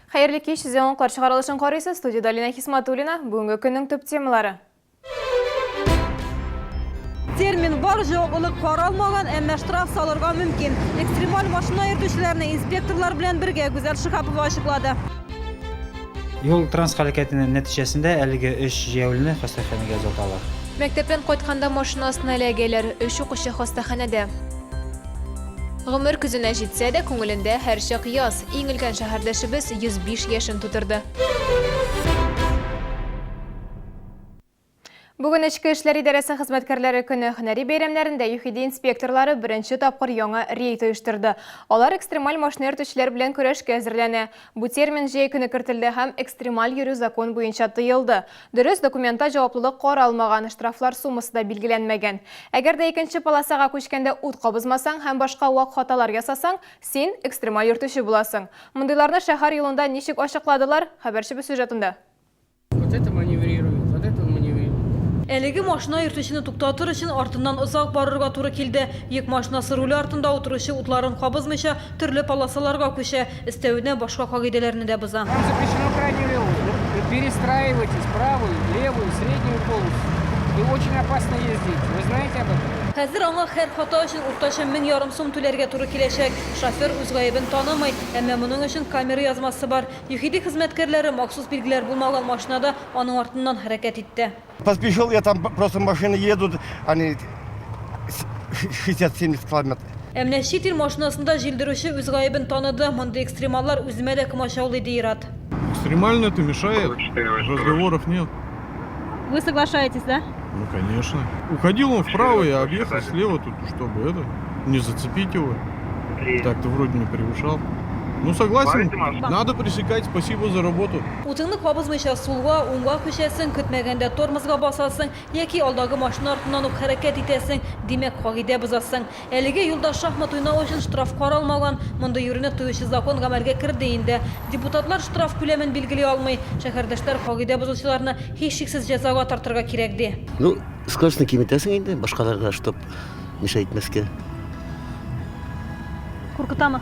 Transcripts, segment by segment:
Хәерле кич, сез яңалыклар чыгарылышын карыйсыз. Студиядә Алина Хисматуллина. Бүгенге көннең төп темалары. Термин бар, җаваплылык каралмаган, әмма штраф салырга мөмкин. Экстремаль машина йөртүчеләрне инспекторлар белән бергә Гүзәл Шиһапова ачыклады. Юл транс һәлакәтенең нәтиҗәсендә әлеге өч җәяүлене хастаханәгә озаталар. Мәктәптән кайтканда машина астына эләгәләр, өч укучы хастаханәдә. Гомер көзенә җитсә дә, күңелендә һәрчак яз. Иң өлкән шәһәрдәшебез 105 яшен тутырды. Бүген Эчке эшләр идарәсе хезмәткәрләре көне. Һөнәри бәйрәмнәрендә ЮХИДИ инспекторлары беренче тапкыр яңа рейд оештырды. Алар экстремаль машина йөртүчеләр белән көрәшкә әзерләнә. Бу термин җәй көне кертелде һәм экстремаль йөрү закон буенча тыелды. Дөрес, документта җаваплылык каралмаган, штрафлар суммасы да билгеләнмәгән. Әгәр дә икенче полосага күчкәндә ут кабызмасаң һәм башка вак хаталар ясасаң, син, экстремаль йөртүче буласың. Мондыйларны шәһәр юлында ничек ачыкладылар, хәбәрчебез сюжетында. Вот это маневрирует, вот это маневрирует. Әлеге машина йөртүчене туктатыр өчен артыннан озак барырга туры килде. Йөк машинасы руле артында утыручы утларын кабызмыйча, төрле полосаларга күчә, өстәвенә башка кагыйдәләрне дә боза. Вам запрещено крайнюю левую. Перестраивайтесь, правую, левую, среднюю полосу. И очень опасно ездить. Вы знаете об этом? Хәзер аңа һәр хата өчен уртача 1500 сум түләргә туры киләчәк. Шофер үз гаебен танымый, әмма моның өчен камера язмасы бар. ЮХИДИ хезмәткәрләре махсус билгеләр булмаган машинада аның артыннан хәрәкәт итте. Поспешил я, там просто машины едут, они 60-70 километр. Ә менә чит ил машинасында җилдерүче үз гаебен таныды. Мондый экстремаллар үземә дә комачаулый, ди ир-ат. Экстремально это мешает, разговоров нет. Вы соглашаетесь, да? Ну, конечно. Уходил он вправо, я объехал слева тут, чтобы это, не зацепить его. Так-то вроде не превышал. Ну, согласен, надо пресекать, спасибо за работу. Утыңны кабызмыйча сулга, уңга күчәсең, көтмәгәндә тормозга басасың яки алдагы машина артыннан ук хәрәкәт итәсең, димәк, кагыйдә бозасың. Әлеге юлда шахмат уйнау өчен штраф каралмаган. Мондый йөрүне тыючы закон гамәлгә керде инде. Депутатлар штраф күләмен билгели алмый. Шәһәрдәшләр кагыйдә бозучыларны һичшиксез җәзага тартырга кирәк, ди. Ну, скоростьны киметәсең инде, башкаларга, чтоб мешать итмәскә. Куркытамы?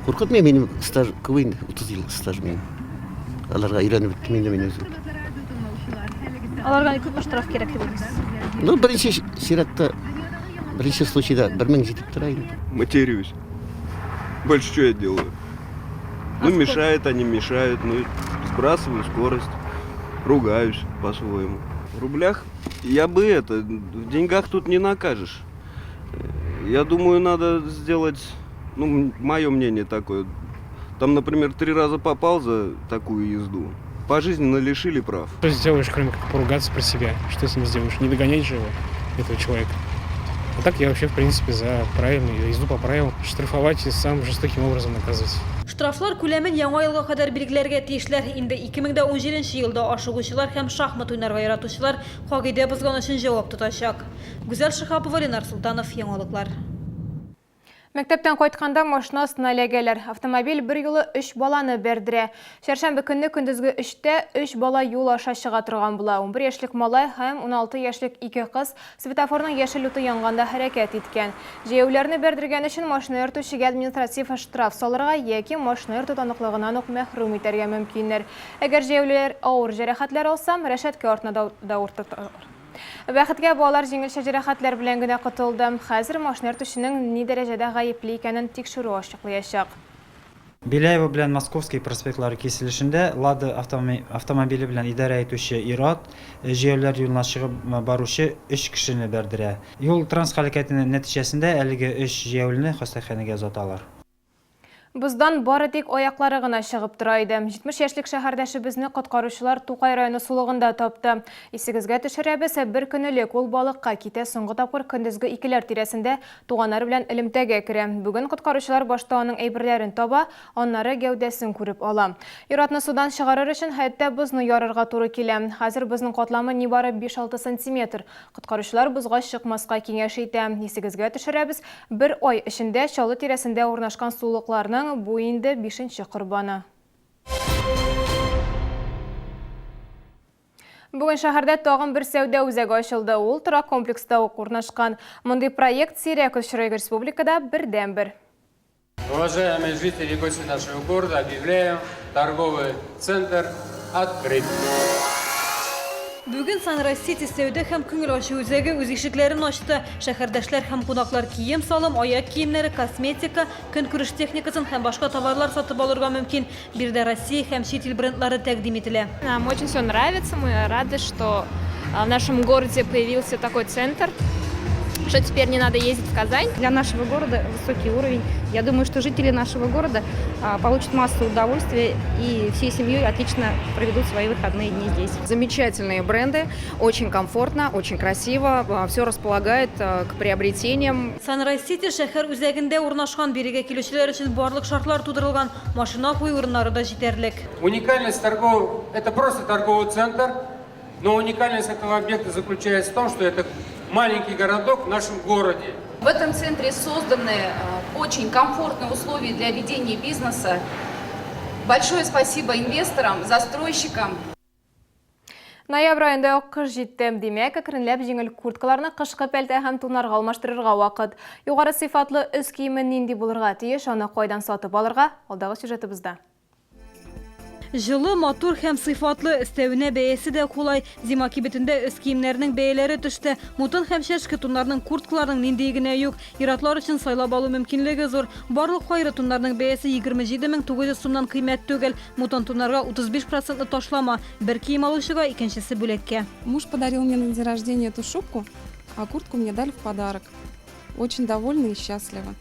Куркытмый, минем стаж күп инде, 30 ел стаж минем. Аларга өйрәнеп беттем инде мин үзем. Аларга күпме штраф кирәк дип уйлыйсыз? Ну, беренче чиратта, беренче случайда 1000 җитеп тора инде. Матерюсь. Больше что я делаю? Ну, мешают они, мешают. Ну, сбрасываю скорость, ругаюсь по-своему. В рублях я бы это, в деньгах тут не накажешь. Я думаю, надо сделать, ну, мое мнение такое. Там, например, три раза попал за такую езду. Пожизненно лишили прав. Что сделаешь, кроме как поругаться про себя? Что с ним сделаешь? Не догонять же его, этого человека. А так я вообще, в принципе, за правильную езду по правилам. Штрафовать и самым жестоким образом наказывать. Штрафлар күләмен яңа елга кадәр билгеләргә тиешләр. Инде 2017 елда ашыгучылар һәм шахмат уйнарга яратучылар кагыйдә бозган өчен җавап тотачак. Гүзәл Шиһапова, Ленар Солтанов, Яңалыклар. Мәктәптән кайтканда машина астына эләгәләр. Автомобиль берьюлы өч баланы бәрдерә. Чәршәмбе көнне көндезге өчтә өч бала юл аша чыга торган була. 11 яшьлек малай һәм 16 яшьлек ике кыз светофорның яшел уты янганда хәрәкәт иткән. Җәяүләрне бәрдергән өчен машина йөртүчегә административ штраф салырга яки машина йөртү таныклыгыннан ук мәхрүм итәргә мөмкиннәр. Әгәр җәяүлеләр авыр җәрәхәтләр алса, рәшәткә артына да утырталар. Бәхеткә, балалар җиңелчә җәрәхәтләр белән генә котылды. Хәзер машина йөртүченең ни дәрәҗәдә гаепле икәнен тикшерү ачыклыячак. Беляево белән Московский проспектлары киселешендә Лада автомобиле белән идарә итүче ир-ат җәяүлеләр юлына чыгып баручы өч кешене бәрдерә. Юл-транс һәлакәте нәтиҗәсендә әлеге өч җәяүлене хастаханәгә озаталар. Боздан бары тик аяклары гына чыгып тора иде. 70 яшьлек шәһәрдәшебезне коткаручылар Тукай районы сулыгында тапты. Исегезгә төшерәбез, бер көн элек ул балыкка китә, соңгы тапкыр көндезге икеләр тирәсендә туганнары белән элемтәгә керә. Бүген коткаручылар башта аның әйберләрен таба, аннары гәүдәсен күреп ала. Ир-атны судан чыгарыр өчен хәтта бозны ярырга туры килә. Хәзер бозның катламы нибары биш-алты сантиметр. Коткаручылар бозга чыкмаска киңәш итә. Исегезгә төшерәбез, бер ай эчендә Чаллы тирәсендә урнашкан сулыкларның бу инде бишенче корбаны. Бүген шәһәрдә тагын бер сәүдә үзәге ачылды. Ул торак комплекста ук урнашкан. Мондый проект сирәк очрый, республикада бердәнбер. Уважаемые жители и гости нашего города, объявляю торговый центр открыт. Бүген Sunrise City сәүдә һәм күңел ачу үзәге үз ишекләрен ачты. Шәһәрдәшләр һәм кунаклар кием-салым, аяк киемнәре, косметика, көнкүреш техникасын һәм башка товарлар сатып алырга мөмкин. Биредә Россия һәм чит ил брендлары тәкъдим ителә. Нам очень все нравится, мы рады, что в нашем городе появился такой центр, что теперь не надо ездить в Казань. Для нашего города высокий уровень. Я думаю, что жители нашего города получат массу удовольствия и всей семьей отлично проведут свои выходные дни здесь. Замечательные бренды, очень комфортно, очень красиво, все располагает к приобретениям. Sunrise City шәһәр үзәгендә урнашкан. Бирегә килүчеләр өчен барлык шартлар тудырылган. Машина кую урыннары да җитәрлек. Уникальность торгового, это просто торговый центр, но уникальность этого объекта заключается в том, что это маленький городок в нашем городе. В этом центре созданы э, очень комфортные условия для ведения бизнеса. Большое спасибо инвесторам, застройщикам. Ноябрь аенда ук кыш җитте. Димәк, әкренләп җиңел курткаларны кышкы пәлтә һәм туннарга алмаштырырга вакыт. Югары сыйфатлы өс киеме нинди булырга тиеш, аны кайдан сатып алырга, алдагы сюжетыбызда. Җылы, матур һәм сыйфатлы, өстәвенә бәясе дә кулай. Зима кибетендә өс киемнәренең бәяләре төште. Мутон һәм чәшке туннарның, курткаларның ниндие генә юк. Ир-атлар өчен сайлап алу мөмкинлеге зур. Барлык кайры туннарның бәясе 27 900 сумнан кыйммәт түгел. Мутон туннарга 35 процентлы ташлама. Бер кием алучыга икенчесе бүләккә. Муж подарил мне на день рождения эту шубку, а куртку мне дали в подарок. Очень довольна и счастлива.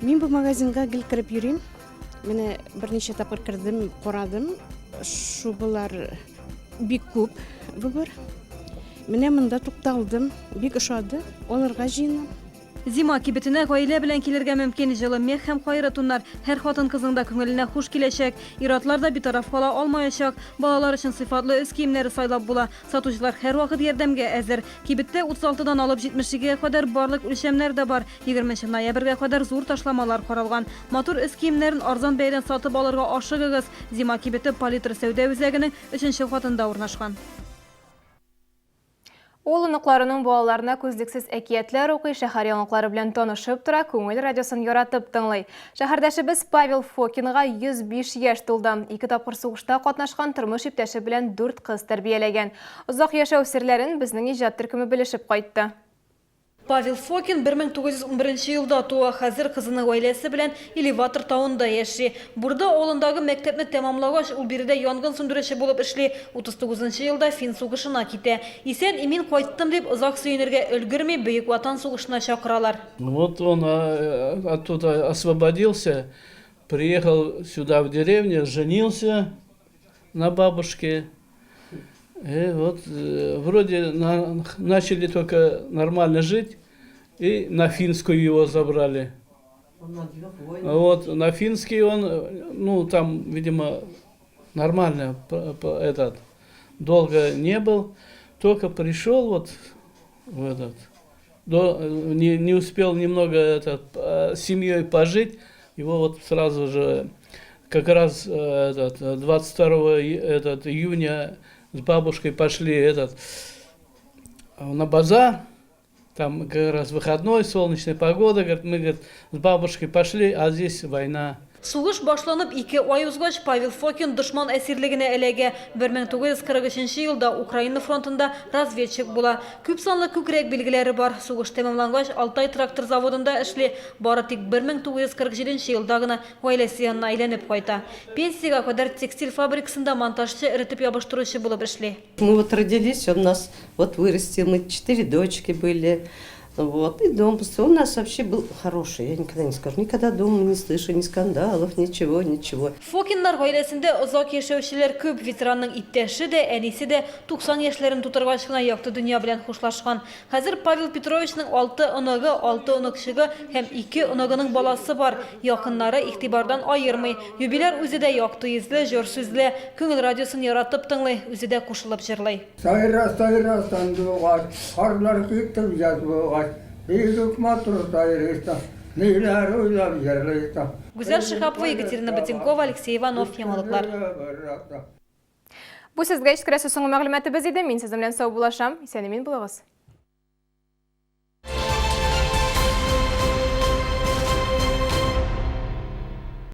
Мин бу магазинга гел кереп йөрим. Менә берничә тапкыр кердем, карадым. Шубалар бик күп выбор. Менә монда тукталдым, бик ошады. Алырга җыенам. Зима кибетенә гаилә белән килергә мөмкин. Җылы мех һәм кайры туннар һәр хатын-кызның да күңеленә хуш киләчәк. Ир-атлар да битараф кала алмаячак. Балалар өчен сыйфатлы өс киемнәре сайлап була. Сатучылар һәрвакыт ярдәмгә әзер. Кибеттә 36 дан алып 72 гә кадәр барлык үлчәмнәр дә бар. 20 ноябрьгә кадәр зур ташламалар каралган. Матур өс киемнәрен арзан бәядән сатып алырга ашыгыгыз. Зима кибете Палитра сәүдә үзәгенең өченче катында урнашкан. Ул оныкларының балаларына күзлексез әкиятләр укый, шәһәр яңалыклары белән танышып тора, күңел радиосын яратып тыңлый. Шәһәрдәшебез Павел Фокинга 105 яшь тулды. Ике тапкыр сугышта катнашкан тормыш иптәше белән дүрт кыз тәрбияләгән. Озак яшәү серләрен безнең иҗат төркеме белешеп кайтты. Павел Фокин 1911 елда туа, хәзер кызының гаиләсе белән Элеватор тавында яши. Бурда авылындагы мәктәпне тәмамлагач, ул биредә янгын сүндерүче булып эшли. 39 елда фин сугышына китә. Исән-имин кайттым дип озак сөенергә өлгерми, Бөек Ватан сугышына чакыралар. Вот он оттуда освободился, приехал сюда в деревню, женился на бабушке. И вот вроде начали только нормально жить, и на финскую его забрали. Вот, на финский он, ну, там, видимо, нормально этот, долго не был, только пришел вот в этот, не успел немного этот, с семьей пожить, его вот сразу же, как раз этот, 22 этот, июня с бабушкой пошли этот, на базар, там как раз выходной, солнечная погода, говорит, мы, говорит, с бабушкой пошли, а здесь война. Сугыш башланып 2 ай узгач, Павел Фокин дошман әсирлегенә эләгә. 1943 елда Украина фронтында разведчик була. Күп санлы күкрәк билгеләре бар. Сугыш тәмамлангач, Алтай трактор заводында эшли. Бары тик 1947 елда гына гаиләсе янына әйләнеп кайта. Пенсиягә кадәр текстиль фабрикасында монтажчы, эретеп ябыштыручы булып эшли. Мы вот родились, он нас вот вырастил, мы четыре дочки были. Вот, и дом построил. Он у нас вообще был хороший, я никогда не скажу. Никогда дома не слышу ни скандалов, ничего, ничего. Фокиннар гаиләсендә озак яшәүчеләр күп. Ветеранның иптәше дә, әнисе дә 90 яшьләрен тутыргач кына якты дөнья белән хушлашкан. Хәзер Павел Петровичның алты оныгы, алты оныкчыгы һәм ике оныгының баласы бар. Якыннары игътибардан аермый. Юбиляр үзе дә якты йөзле, җор сүзле. Күңел радиосын яратып тыңлый, үзе дә кушылып җырлый. Сайра, сайра, сандугач, карлар китеп яз булгач, бик матур сайрыйсың, ниләр уйлап җырлыйсың. Гүзәл Шиһапова, Екатерина Ботенкова, Алексей Иванов, Яңалыклар. Бу сезгә җиткерәсе соңгы мәгълүматыбыз иде. Мин сезнең белән саубуллашам. Исән-имин булыгыз.